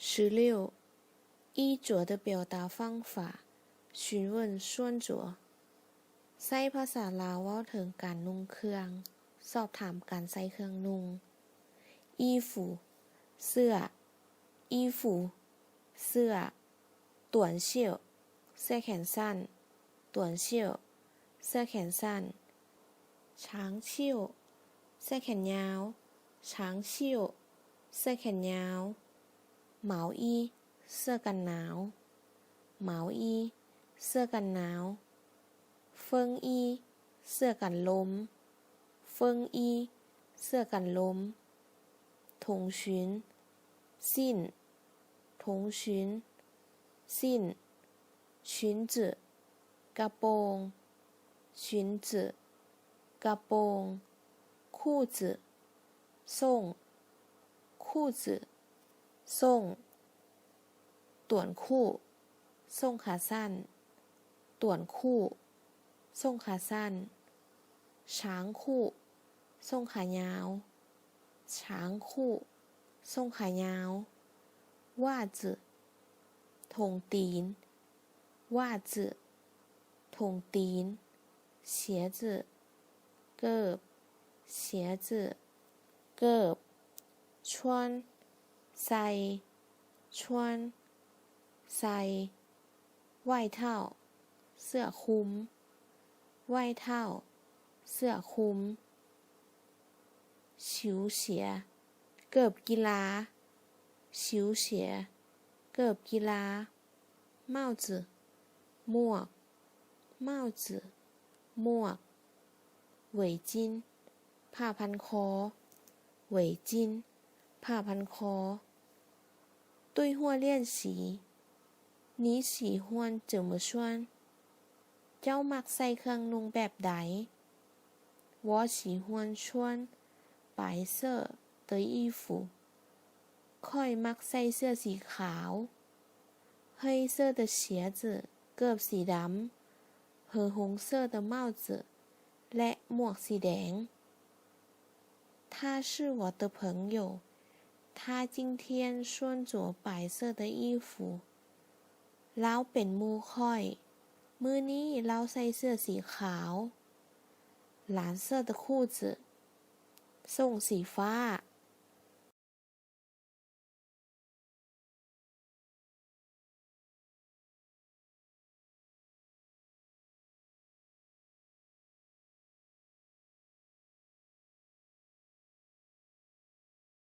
十六、衣着的表达方法，询问穿着。 ໃຊ້ພາສາລາວເວົ້າເຖິງການນຸ່ງເຄື່ອງ, ສອບຖາມການໃສ່ເຄື່ອງນຸ່ງ. 衣服, ເສື້ອ. 衣服, ເສື້ອ. 短袖, ເສື້ອແຂນສັ້ນ. 短袖, ເສື້ອແຂນສັ້ນ. 长袖, ເສື້ອແຂນຍາວ. 长袖, ເສື້ອແຂນຍາວ. 毛衣, ເສື້ອກັນໜາວ. 毛衣, ເສື້ອກັນໜາວ. 风衣, ເສື້ອກັນລົມ. 风衣, ເສື້ອກັນລົມ. 筒裙, ສິ້ນ. 筒裙, ສິ້ນ. 裙子, ກະໂປງ. 裙子, ກະໂປງ. 裤子, ສົ້ງ. 裤子, ສົ້ງ. 短裤, ສົ້ງຂາສັ້ນ. 短裤, ສົ້ງຂາສັ້ນ. 长裤, ສົ້ງຂາຍາວ. 长裤, ສົ້ງຂາຍາວ. 袜子, ຖົງຕີນ. 袜子, ຖົງຕີນ. 鞋子, ເກີບ. 鞋子, ເກີບ. 穿, ໃສ່. 穿, ໃສ່. 外套, ເສື້ອຄຸມ. 外套, ເສື້ອຄຸມ. 球鞋, ເກີບກິລາ. 球鞋, ເກີບກິລາ. 帽子, ໝວກ. 帽子, ໝວກ. 围巾, ຜ້າພັນຄໍ. 围巾, ຜ້າພັນຄໍ. 对话练习. 你喜欢怎么穿? ເຈົ້າມັກໃສ່ເຄື່ອງນຸ່ງແບບໃດ? 我喜欢穿白色的衣服. ຂ້ອຍມັກໃສ່ເສື້ອສີຂາວ. 黑色的鞋子, ເກີບສີດຳ. 粉红色的帽子, ແລະ ໝວກສີແດງ. 他是我的朋友. 他今天穿着白色的衣服. ລາວເປັນໝູ່ຂ້ອຍ. ມື້ນີ້ລາວໃສ່ເສື້ອສີຂາວ. 蓝色的裤子, ສົ້ງສີຟ້າ.